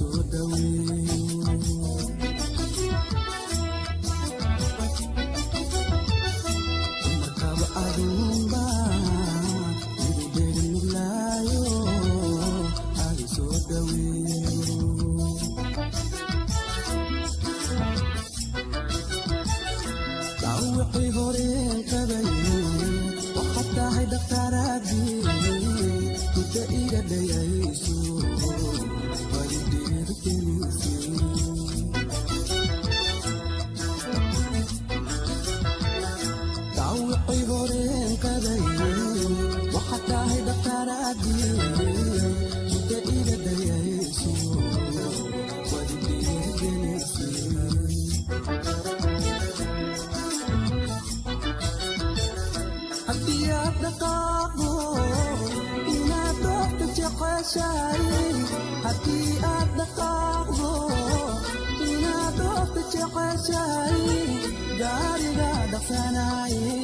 Soo dhaweeyo. Markaba aduunba igu dhega nuglaayo, adi soo dhaweeyo. Dhaawacii horeen qabayo, waxaad tahay dhakhtaaradii muddo iga dhayayso, waad i dhiirigelisay. Dhaawacii horeen qabayo, waxaad tahay dhakhtaaradii muddo iga dhayayso, waad i dhiirigelisay. Haddii aad dhaqaaqdo inaad doorta jeceshahay, haddii aad dhaqaaqdo inaad doorta jeceshahay, gaariga dhaqsanaaye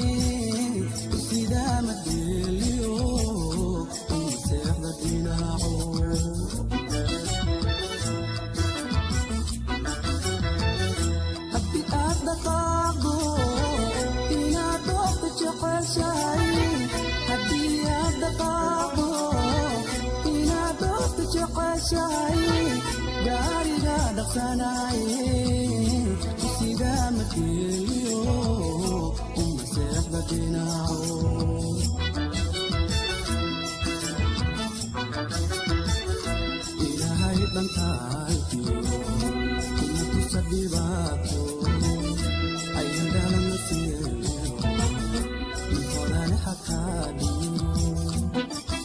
sidaa ma dheeliyo, uma seexda dhinaco. Haddii aad dhaqaaqdo inaad doorta jeceshahay, haddii aad dhaqaaqdo inaad doorta jeceshahay, gaariga dhaqsanaaye sidaa ma dheeliyo, uma seexda dhinaco. Ilaahay dhantaalkiyo kuma tusa dhibaato, ayan dhalana siyeeyo in horane xataa dhiiro.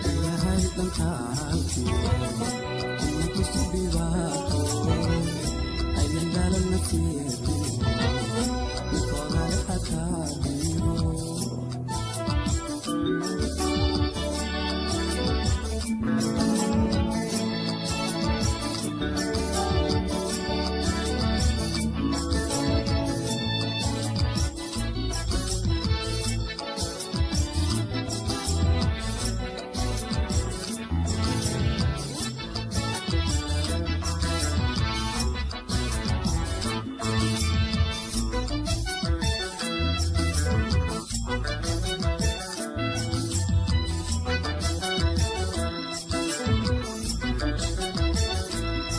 Ilaahay dhantaalkiyo kuma tusa dhibaato, ayan dhalana siyeeyo in horane xataa dhiiro.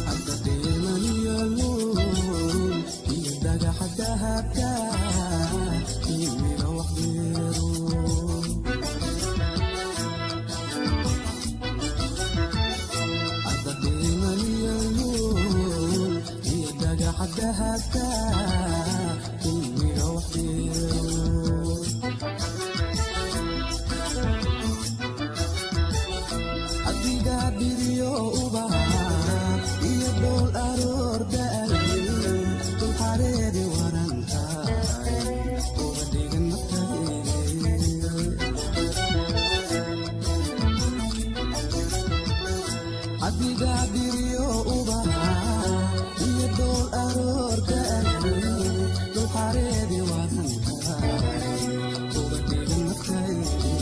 Hadda dheeman iyo luul iyo dhagaxa dahabka iyo miro wax beero. Hadda dheeman iyo luul iyo dhagaxa dahabka iyo miro wax beero. Adiga dhiriyo ubaha iyo dhool aroor da'ay, dulxareedi warantahay uga dhigan naftayde. Adiga dhiriyo ubaha iyo dhool aroor da'ay, dulxareedi warantahay uga dhigan naftayde.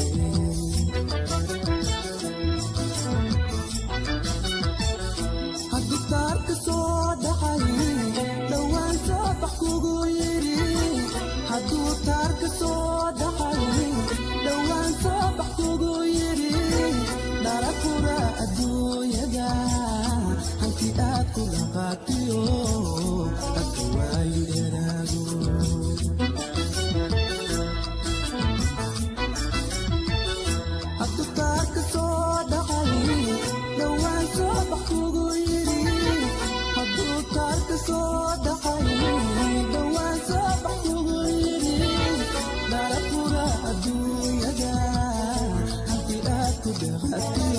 Hadduu taarka soo dhacay dhowaan soo bax kugu yidhi, hadduu taarka soo dhacay dhowaan soo bax kugu yidhi, dhala fura adduunyada hanti aad ku dhaqaatiyo dadka waayin dheeraago. Hadduu taarka soo dhacay dhowaan soo bax kugu yidhi, hadduu taarka soo dhacay dhowaan soo bax kugu yidhi, dhala fura adduunyada hanti aad ku dhaqatiyo.